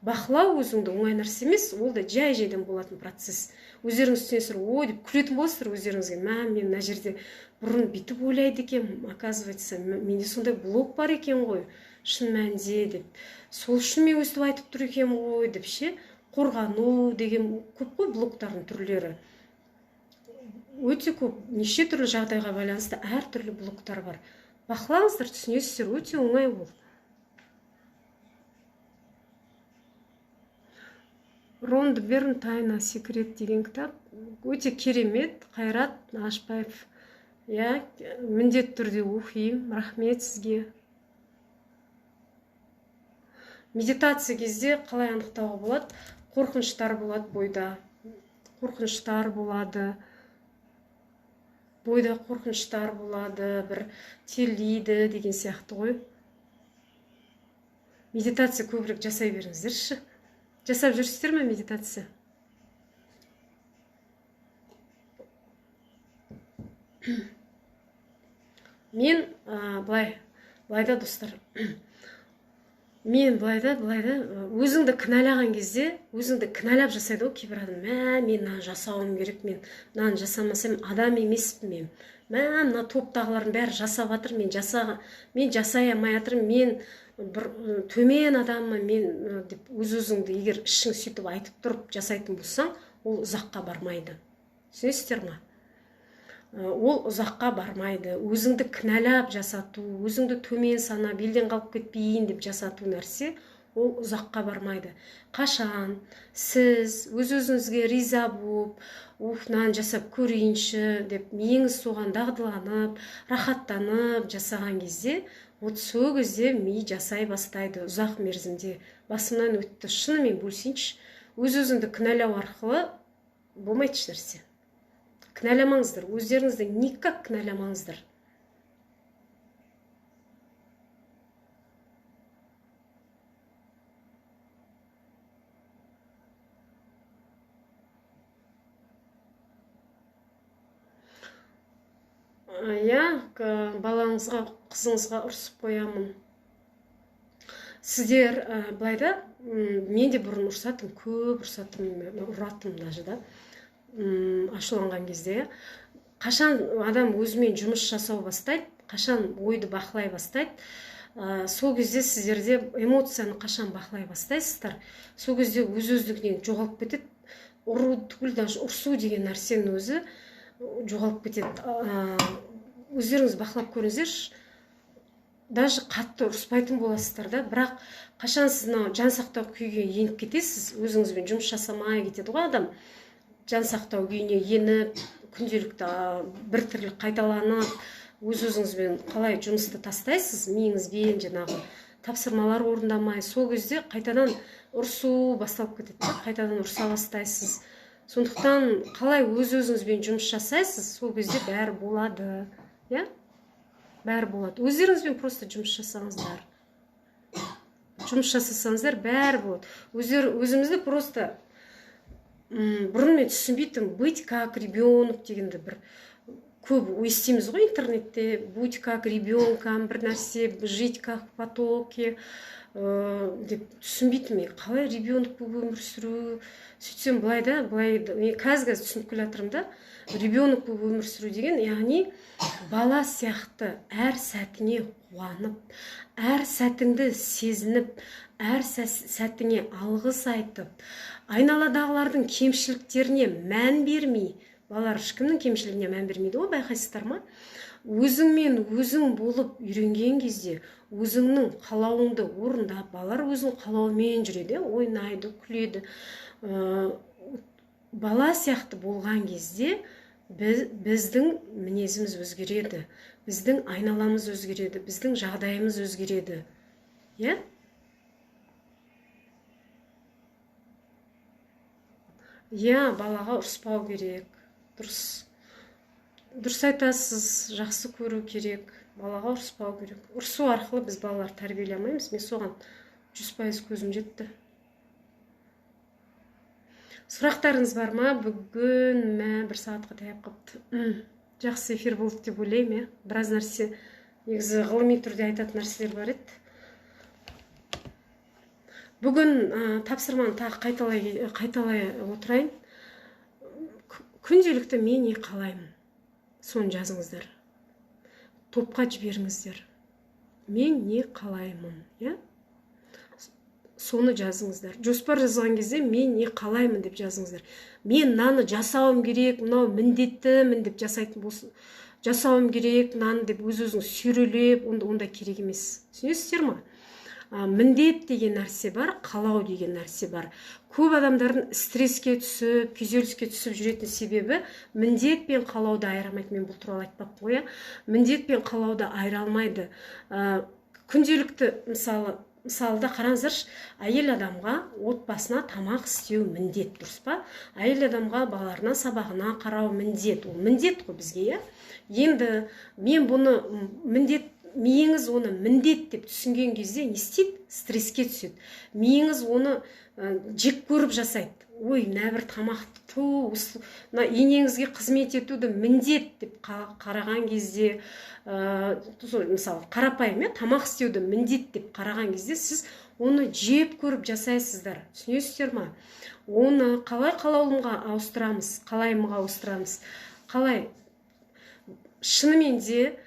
Бақылау өзіңді оңай нәрсе емес, ол да жай-жайдан болатын процесс. Өздеріңіз түсінесіздер, ой деп күлетін боласыздар өздеріңізге. Мә, мен мына жерде бұрын бүйтіп ойлайды екенмін, оказывается, менде сондай блок бар екен ғой, шын мәнінде деп. Сол үшін мен өстіп айтып тұр екенмін ғой деп ше. Қорғану деген көп қой блоктардың түрлері. Өте көп, неше түрлі жағдайға байланысты әртүрлі блоктар бар. Бақылаңыздар, түсінесіздер, өте оңай ол. Ронда Берн «Тайна секрет» деген кітап өте керемет. Қайрат Ашпаев, иә, міндетті түрде оқимын. Рахмет сізге. Медитация кезде қалай анықтауға болады? Қорқыныштар болады бойда. Қорқыныштар болады. Бойда қорқыныштар болады, бір терлейді деген сияқты ғой. Медитация көбірек жасай беріңіздерші. Жасап жүрсіздер ме медитация? Мен былай да достар, мен былай да өзіңді кінәлаған кезде, өзіңді кінәлап жасайды ғой кейбір адам. Мә, мен мынаны жасауым керек, мен мынаны жасамасам адам емеспін мен. Мә, мына топтағылардың бәрі жасап жатыр, мен жасай алмай жатырмын, мен бір төмен адаммын мен деп өз-өзіңді егер ішің сөйтіп айтып тұрып жасайтын болсаң, ол ұзаққа бармайды. Түсінесіздер ма? Ол ұзаққа бармайды. Өзіңді кінәлап жасату, өзіңді төмен санап, елден қалып кетпейін деп жасату нәрсе, ол ұзаққа бармайды. Қашан сіз өз-өзіңізге риза болып, уф, мынаны жасап көрейінші деп миыңыз соған дағдыланып, рахаттанып жасаған кезде, вот сол кезде ми жасай бастайды ұзақ мерзімде. Басымнан өтті, шынымен бөлсейінші, өз-өзіңді кінәлау арқылы болмайды еш нәрсе. Кінәламаңыздар, өздеріңізді никак кінәламаңыздар. Иә, балаңызға, қызыңызға ұрсып қоямын. Сіздер былай да, мен де бұрын ұрсатым, көп ұрсатым, ұратым даже да. Ашуланған кезде. Қашан адам өзімен жұмыс жасау бастайды, қашан ойды бақылай бастайды, сол кезде сіздерде эмоцияны қашан бақылай бастайсыздар, сол кезде өз-өздігінен жоғалып кетеді. Ұру түгіл, даже ұрсу деген нәрсенің өзі жоғалып кетеді. Өздеріңіз бақылап көріңіздерші, даже қатты ұрыспайтын боласыздар да, бірақ қашан сіз мынау жан сақтау күйге еніп кетесіз, өзіңізбен жұмыс жасамай кетеді ғой адам. Жан сақтау күйіне еніп, күнделікті бір тірлік қайталанып, өз-өзіңізбен қалай жұмысты тастайсыз, миыңызбен жаңағы тапсырмалар орындамай, сол кезде қайтадан ұрсу басталып кетеді, қайтадан ұрса бастайсыз. Сондықтан қалай өз-өзіңізбен жұмыс жасайсыз, сол кезде бәрі болады, иә? Бәрі болады. Өздеріңізбен просто жұмыс жасаңыздар. Жұмыс жасасаңыздар бәрі болады. Өзімізді просто бұрын мен түсінбейтінмін, быть как ребенок дегенді бір көп естиміз ғой интернетте, будь как ребенком, бір нәрсе, жить как в потоке деп түсінбейтінмін мен, қалай ребенок болып өмір сүру. Сөйтсем былай да, былай мен қазір түсініп келе жатырмын да, ребенок болып өмір сүру деген, яғни бала сияқты әр сәтіңе қуанып, әр сәтіңді сезініп, әр сәтіңе алғыс айтып, айналадағылардың кемшіліктеріне мән бермей, балалар ешкімнің кемшілігіне мән бермейді ғой, байқайсыздар ма? Өзіңмен өзің болып үйренген кезде, өзіңнің қалауыңды орындап, балалар өзінің қалауымен жүреді, ойнайды, күледі. Бала сияқты болған кезде біздің мінезіміз өзгереді, біздің айналамыз өзгереді, біздің жағдайымыз өзгереді. Иә? Иә, балаға ұрыспау керек. Дұрыс. Дұрыс айтасыз, жақсы көру керек, балаға ұрыспау керек. Ұрысу арқылы біз балалар тәрбиелей алмаймыз. Мен соған 100% көзім жетті. Сұрақтарыңыз бар ма? Бүгін бір сағатқа таяп қалыпты. Жақсы эфир болды деп ойлаймын, иә. Біраз нәрсе, негізі ғылыми түрде айтатын нәрселер бар еді. Бүгін тапсырманы тағы қайталай отырайын. Күнделікті мен не қалаймын? Соны жазыңыздар. Топқа жіберіңіздер. Мен не қалаймын, иә? Соны жазыңыздар. Жоспар жазған кезде мен не қалаймын деп жазыңыздар. Мен мынаны жасауым керек, мынау міндеттімін деп жасайтын болсын. Жасауым керек, мынаны деп өз-өзің сүйрелеп, онда керек емес. Түсінесіздер ма? Міндет деген нәрсе бар, қалау деген нәрсе бар. Көп адамдардың стресске түсіп, күйзеліске түсіп жүретін себебі міндет пен қалауды айыра алмайды. Мен бұл туралы айтпаппын ғой, иә. Міндет пен қалауды айыра алмайды. Күнделікті мысалда қараңыздаршы, әйел адамға отбасына тамақ істеу міндет, дұрыс па? Әйел адамға балаларына сабағына қарау міндет. Ол міндет қой бізге, иә? Енді мен бұны міндет, миыңыз оны міндет деп түсінген кезде не істейді? Стресске түседі. Миыңыз оны жек көріп жасайды. Ой, мына бір тамақты, ту, мына енеңізге қызмет етуді міндет деп қараған кезде, мысалы, қарапайым, иә, тамақ істеуді міндет деп қараған кезде сіз оны жеп көріп жасайсыздар. Түсінесіздер ма? Оны қалай қалаулымға ауыстырамыз, қалаймыға ауыстырамыз? Қалай? Шынымен де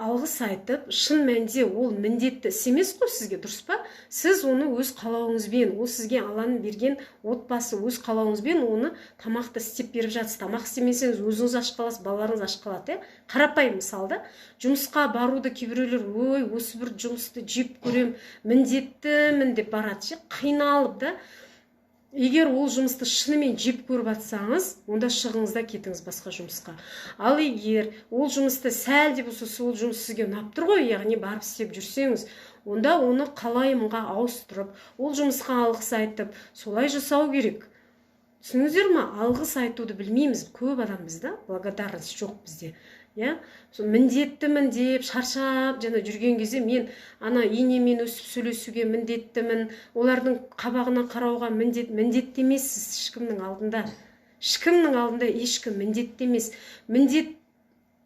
алғыс айтып, шын мәнінде ол міндетті іс емес қой сізге, дұрыс па? Сіз оны өз қалауыңызбен, ол сізге Алланың берген отбасы, өз қалауыңызбен оны тамақты істеп беріп жатсыз. Тамақ істемесеңіз, өзіңіз аш қаласыз, балаларыңыз аш қалады, иә? Қарапайым мысал да. Жұмысқа баруды кейбіреулер, ой, осы бір жұмысты жеп көрем, міндеттімін деп барады ше, қиналып да. Егер ол жұмысты шынымен жеп көріп атсаңыз, онда шығыңыз да кетіңіз басқа жұмысқа. Ал егер ол жұмысты сәл де болса, сол жұмыс сізге ұнап тұр ғой, яғни барып істеп жүрсеңіз, онда оны қалаймынға ауыстырып, ол жұмысқа алғыс айтып, солай жасау керек. Түсіндіңіздер ма? Алғыс айтуды білмейміз, көп адамбыз да, благодарность жоқ бізде. Иә? Сол міндеттімін деп шаршап жана жүрген кезде мен ана енемен өсіп сөйлесуге міндеттімін, олардың қабағына қарауға міндетті емессіз ешкімнің алдында. Ешкімнің алдында ешкім міндетті емес.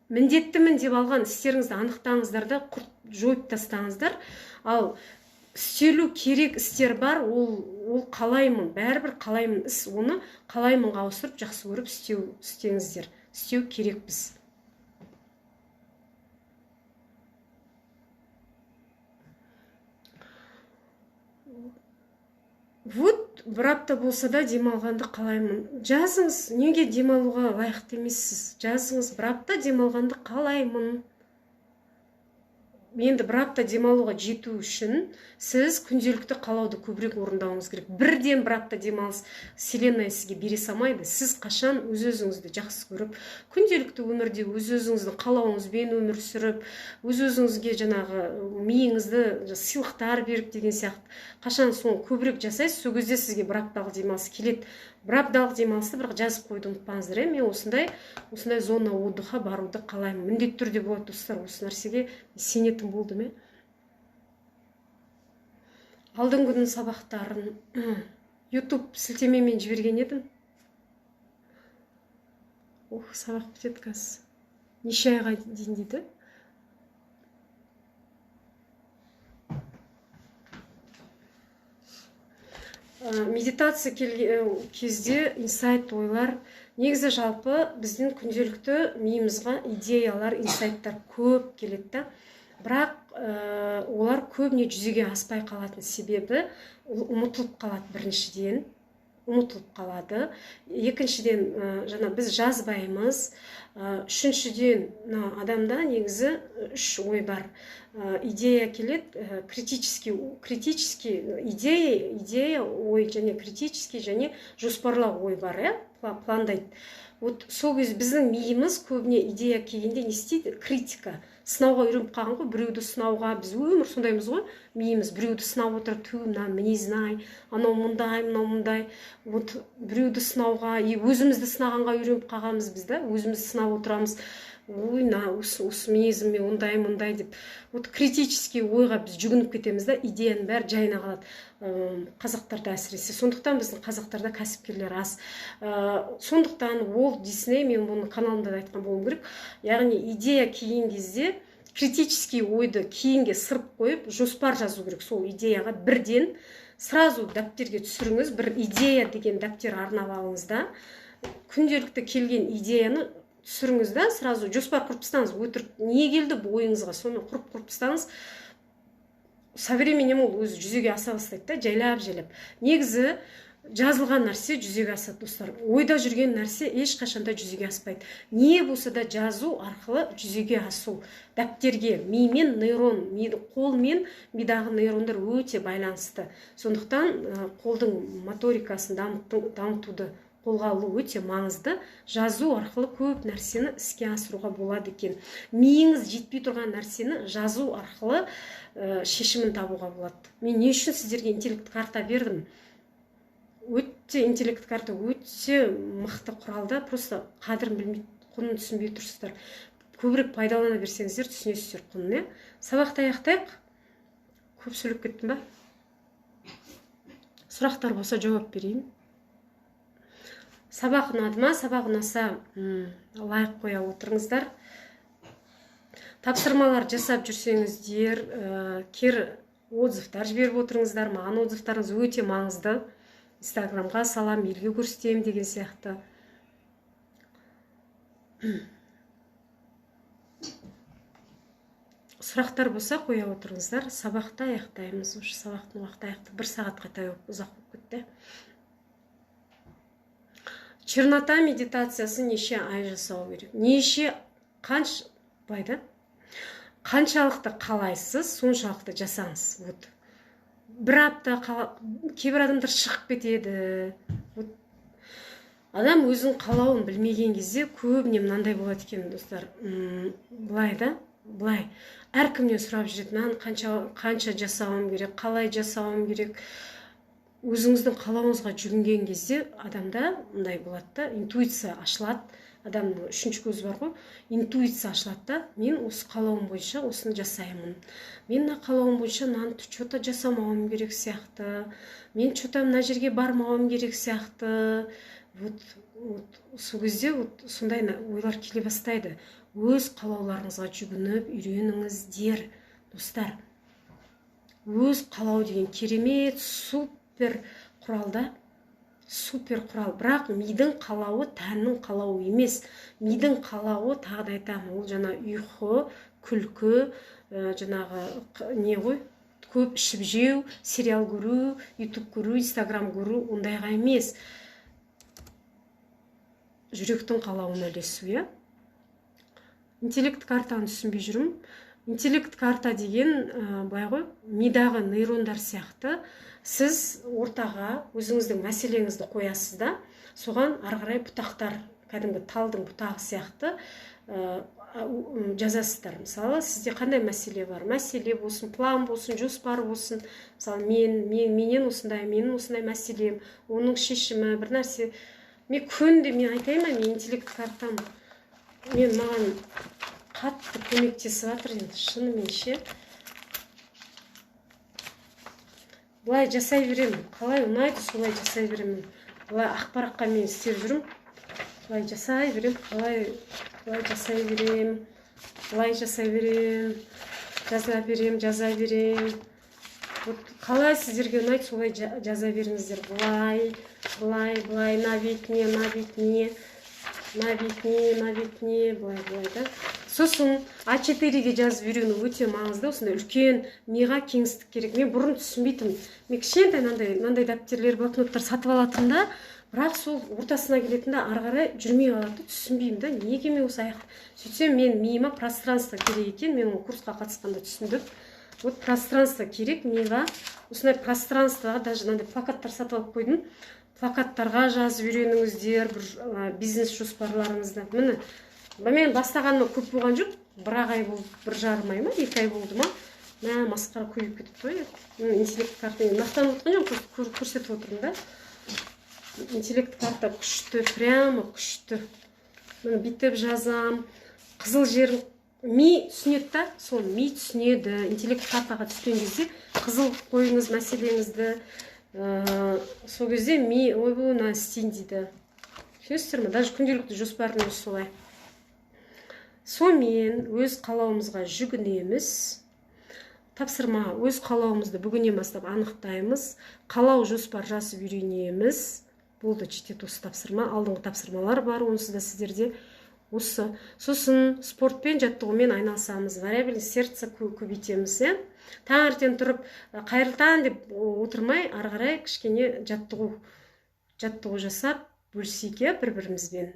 Міндеттімін деп алған істеріңізді анықтаңыздар да, құрт жойып тастаңыздар. Ал істелу керек істер бар, ол қалаймын, бәрібір қалаймын іс, оны қалаймынға ауыстырып жақсы көріп істеңіздер, істеу керекпіз. Вот бір апта болса да демалғанды қалаймын. Жазыңыз, неге демалуға лайықты емессіз? Жазыңыз, бір апта демалғанды қалаймын. Енді бір апта демалуға жету үшін сіз күнделікті қалауды көбірек орындауыңыз керек. Бірден бір апта демалыс вселенная сізге бере салмайды. Сіз қашан өз-өзіңізді жақсы көріп, күнделікті өмірде өз-өзіңіздің қалауыңызбен өмір сүріп, өз-өзіңізге жаңағы миыңызды сыйлықтар беріп деген сияқты, қашан соны көбірек жасайсыз, сол кезде сізге бір апталық демалыс келеді. Бір апталық демалысты бірақ жазып қоюды ұмытпаңыздар, ә? Мен осындай зона отдыха баруды қалаймын. Міндетті түрде болады, достар, осы нәрсеге сенетін болдым, ә? Алдыңғы күннің сабақтарын YouTube сілтемемен жіберген едім. Ох, сабақ бітеді қазір. Неше айға дейін дейді? Медитация кезде инсайт ойлар, негізі жалпы біздің күнделікті миымызға идеялар, инсайттар көп келеді да. Бірақ олар көбіне жүзеге аспай қалатын себебі ол ұмытылып қалады біріншіден, ұмытылып қалады. Екіншіден, жаңа біз жазбаймыз. Үшіншіден, мына адамда негізі үш ой бар. Идея келеді, критический идея, ой және критический және жоспарлау ой бар, иә, пландайды. Вот сол кезде біздің миымыз көбіне идея келгенде не істейді? Критика. Сынауға үйреніп қалған ғой, біреуді сынауға. Біз өмір сондаймыз ғой, миымыз біреуді сынап отырып, ту, мына мінезін ай, анау мұндай, мынау мұндай. Вот біреуді сынауға, и өзімізді сынағанға үйреніп қалғанбыз біз да, өзімізді сынап отырамыз. Ой, мына осы мінезім мен ондай, мұндай деп. Вот критический ойға біз жүгініп кетеміз да, идеяның бәрі жайына қалады. Қазақтарда әсіресе. Сондықтан біздің қазақтарда кәсіпкерлер аз. Сондықтан Уолт Дисней, мен бұны каналымда да айтқан болуым керек, яғни идея келген кезде критический ойды кейінге сырып қойып, жоспар жазу керек. Сол идеяға бірден сразу дәптерге түсіріңіз, бір идея деген дәптер арнап алыңыз да, күнделікті келген идеяны түсіріңіз да, сразу жоспар құрып тастаңыз. Өтірік не келді ойыңызға, соны құрып тастаңыз. Со временем ол өзі жүзеге аса бастайды да, жайлап-жайлап. Негізі Жазылған нәрсе жүзеге асады, достар. Ойда жүрген нәрсе ешқашанда жүзеге аспайды. Не болса да жазу арқылы жүзеге асу. Дәптерге ми мен нейрон, қол мен мидағы нейрондар өте байланысты. Сондықтан қолдың моторикасын дамытуды қолға алу өте маңызды. Жазу арқылы көп нәрсені іске асыруға болады екен. Миыңыз жетпей тұрған нәрсені жазу арқылы шешімін табуға болады. Мен не үшін сіздерге интеллект карта бердім? Өте интеллект карта өте мықты құралда, просто қадірін білмей, құнын түсінбей тұрсыздар. Көбірек пайдалана берсеңіздер түсінесіздер құнын. Сабақты аяқтайық. Көп сөйлеп кеттім ба? Сұрақтар болса жауап берейін. Сабақ ұнады ма? Сабақ ұнаса лайк қоя отырыңыздар. Тапсырмалар жасап жүрсеңіздер, кері отзывтар жіберіп отырыңыздар. Маған отзывтарыңыз өте маңызды. Инстаграмға салам, елге көрсетемін деген сияқты. Сұрақтар болса қоя отырыңыздар. Сабақты аяқтаймыз. Уже сабақтың уақыты аяқты. 1 сағатқа таяу ұзақ болып кетті. Чернота медитациясы неше ай жасау керек? Неше, қанша, былай да? Қаншалықты қалайсыз, соншалықты жасаңыз. Вот. Бір апта кейбір адамдар шығып кетеді. Вот. Адам өзінің қалауын білмеген кезде көбіне мынандай болады екен, достар. Былай да, былай. Әркімнен сұрап жүреді, мынаны қанша жасауым керек, қалай жасауым керек. Өзіңіздің қалауыңызға жүгінген кезде адамда мындай болады да, интуиция ашылады. Адамның үшінші көзі бар ғой, интуиция ашылады да, мен осы қалауым бойынша осыны жасаймын. Мен мына қалауым бойынша мынаны что-то жасамауым керек сияқты. Мен что-то мына жерге бармауым керек сияқты. Вот, вот сол кезде вот сондай ойлар келе бастайды. Өз қалауларыңызға жүгініп үйреніңіздер, достар. Өз қалау деген керемет супер құралда. Супер құрал, бірақ мидың қалауы тәннің қалауы емес. Мидың қалауы, тағы да айтамын, ол жаңа ұйқы, күлкі, жаңағы не ғой, көп ішіп жеу, сериал көру, ютуб көру, инстаграм көру, ондайға емес. Жүректің қалауына ілесу, иә. Интеллект картаны түсінбей жүрмін. Интеллект карта деген былай ғой, мидағы нейрондар сияқты. Сіз ортаға өзіңіздің мәселеңізді қоясыз да, соған ары қарай бұтақтар, кәдімгі талдың бұтағы сияқты жазасыздар. Мысалы, сізде қандай мәселе бар? Мәселе болсын, план болсын, жоспар болсын. Мысалы, менен осындай, менің осындай мәселем, оның шешімі, бір нәрсе. Мен күнде, мен айтайын ба, мен интеллект картам, мен маған қатты көмектесіп жатыр енді, шынымен ше. Былай жасай беремін, қалай ұнайды солай жасай беремін. Былай ақпаратқа мен істеп жүрмін, былай жасай беремін, қалай былай жасай беремін, былай жасай беремін, жаза беремін, жаза беремін. Вот қалай сіздерге ұнайды солай жаза беріңіздер. Былай, былай, былай, на бетіне, на бетіне, на бетіне, на бетіне, былай, былай да. Сосын А4-ге жазып үйрену өте маңызды. Осындай үлкен миға кеңістік керек. Мен бұрын түсінбейтінмін. Мен кішкентай мынандай дәптерлер, блокноттар сатып алатын да, бірақ сол ортасына келетін да, ары қарай жүрмей қалады, түсінбеймін да, неге мен осы аяқты. Сөйтсем, мен миыма пространство керек екен. Мен ол курсқа қатысқанда түсіндім. Вот пространство керек миға. Осындай пространствоға даже мынандай плакаттар сатып алып қойдым. Плакаттарға жазып үйреніңіздер бір бизнес жоспарларыңызды. Міне, мен бастағаныма көп болған жоқ, 1 ай болды, 1,5 ай ма, 2 ай болды ма. Мә, масқара көбейіп кетіпті ғой. Интеллект карта, мен мақтанып отырған жоқпын, просто көрсетіп отырмын да. Интеллект карта күшті, прямо күшті. Міне, бүйтіп жазам, қызыл жер ми түсінеді да, сол ми түсінеді. Интеллект картаға түскен кезде қызыл қойыңыз мәселеңізді, сол кезде ми ойбой мынаны істейін дейді. Түсінесіздер ме? Даже күнделікті жоспардың өзі солай. Сонымен өз қалауымызға жүгінеміз. Тапсырма, өз қалауымызды бүгіннен бастап анықтаймыз. Қалау жоспар жазып үйренеміз. Болды, жетеді осы тапсырма. Алдыңғы тапсырмалар бар, онсыз да сіздерде осы. Сосын спортпен, жаттығумен айналысамыз. Вариабельный сердце көбейтеміз, иә. Таңертең тұрып, қайырлы таң деп отырмай, ары қарай кішкене жаттығу. Жаттығу жасап бөлісейік, иә, бір-бірімізбен.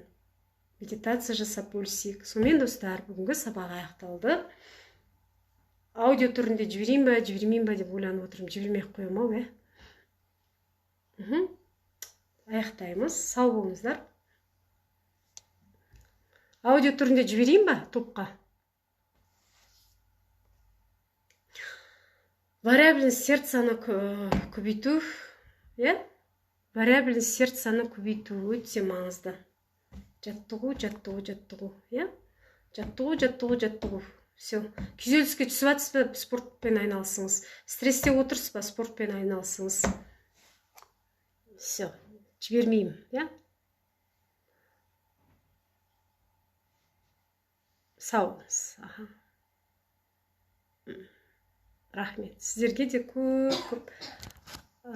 Медитация жасап бөлісейік. Сонымен, достар, бүгінгі сабақ аяқталды. Аудио түрінде жіберейін ба, жібермейін ба деп ойланып отырмын. Жібермей ақ қоямын ау, иә. Аяқтаймыз. Сау болыңыздар. Аудио түрінде жіберейін ба топқа? Вариабельность сердцаны көбейту, иә? Вариабельность сердцаны көбейту өте маңызды. Жаттығу, жаттығу, жаттығу, иә? Жаттығу, жаттығу, жаттығу. Все. Күйзеліске түсіп жатсыз ба, спортпен айналысыңыз. Стрессте отырсыз ба, спортпен айналысыңыз. Все. Жібермеймін, иә? Сау болыңыз. Аха. Рахмет. Сіздерге де көп-көп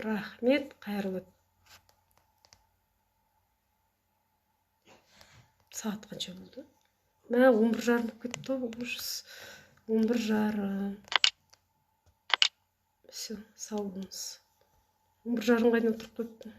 рахмет. Қайырлы. Сағат қанша болды? Мә, 11:30 болып кетті ғой, ужас. 11:30. Все, сау болыңыз. 11:30-ға дейін отырып қойыппын.